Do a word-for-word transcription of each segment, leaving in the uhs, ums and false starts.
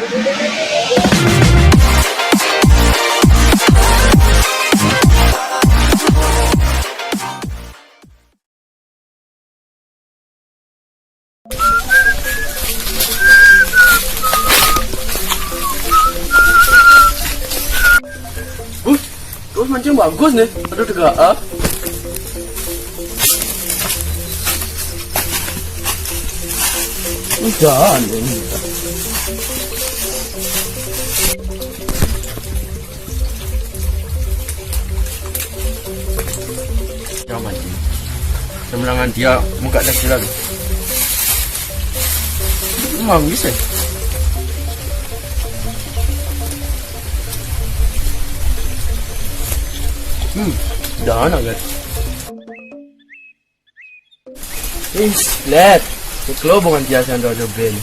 Bos, bos mancing bagus nih. Aduh, tegak ah. Udah, ini. Jangan mancing. Semelangan dia muka dah silang. Memang bisa. Hmm, dah nak kan. Ih, lihat. Kelobongan dia sandal dobel.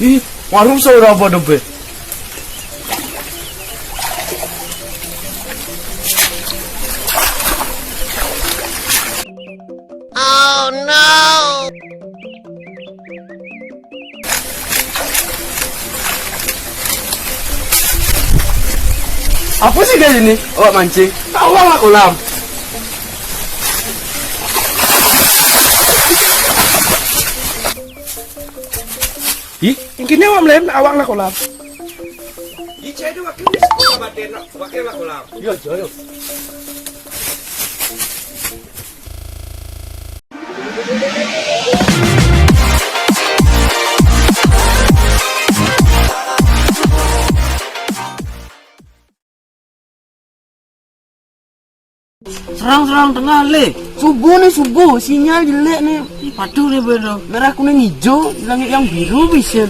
Ih, warung saudara apa dobel? Apa sih guys ini? Awak mancing. Awak lah kolam. Ih, ini awak melem, awak lah kolam. Ih, cai itu wakil ni sekolah batin, wakil lah kolam. Iya, iya, iya. Serang-serang tengah, Le. Subuh nih, subuh. Sinyal jelek nih. Ih, padu nih, bro. Merah, kuning, hijau. Langit yang biru bisa.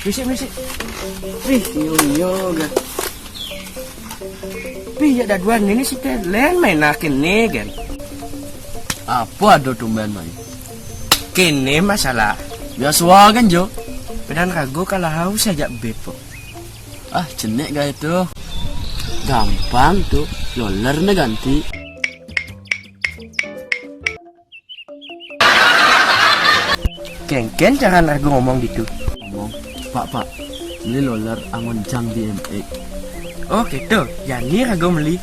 Berisik, berisik. Wih, yo, yo, gak. Pi, ya daduan ini sih, Ken. Len main akin nih, Ken. Apa ada tumben main? Kene masalah. Biasa kan, Jo. Pedan ragu kalah haus aja bepo. Ah, jenek gak itu. Gampang tuh. Loler nih ganti. Kengken cara ragu ngomong gitu. Ngomong, "Pak, Pak, beli loler angon jang di M X." Oh, gitu. Yani ragu beli.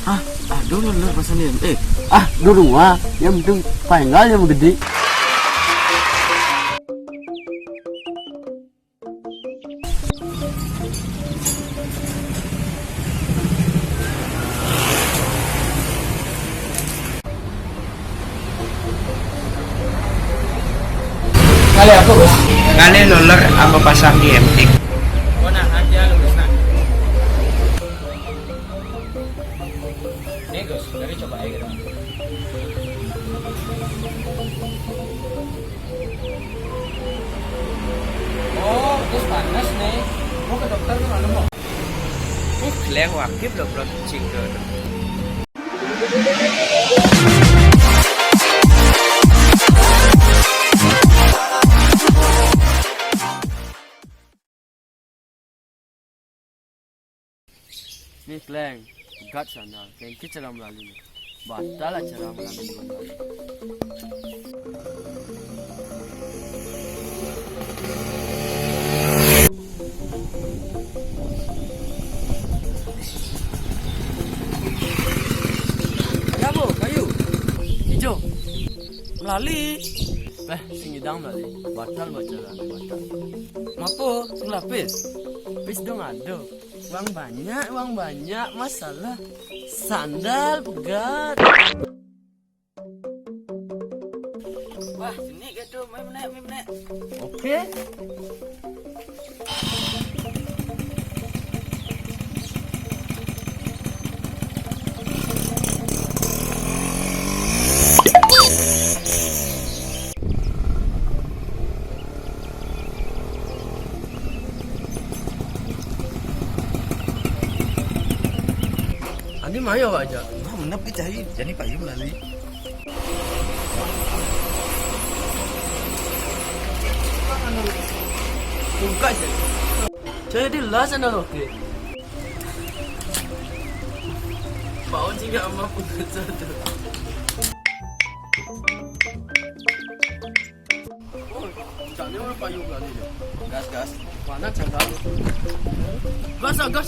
Ah, aduh, loler pasang di M X. Ah, dulu ah. Yang penting final yang gede. Kali apa, Bos? Kali loler apa pasang di M X? Oh, nah, nanti ya, Bos, nah. Nih, Gus, dari coba aja gitu. Oh, terus panas nih. Mau ke dokter tuh malam mau. Uh, leh wakil belum belum cingke. Nih, Kleng, pegat sandal. Kleng ke cara melali nih. Batal lah cara melali dengan baik. Ya, Bu, kayu. Hijau. Melali. Beh, sing idang melali. Batal baca lah, batal. Mapo, sing lapis. Pis dong ada. Uang banyak, uang banyak, masalah sandal pegat. Wah, sini gitu, main menek, main menek. Oke. Ani mayo awak aja. Wah, menep ke cai. Jadi payung lali. Buka aja. Jadi las ana loke. Mau juga sama pengajar tuh. Oh, jane ora payu kali ya. Gas, gas. Mana jaga? Gas, ah, gas.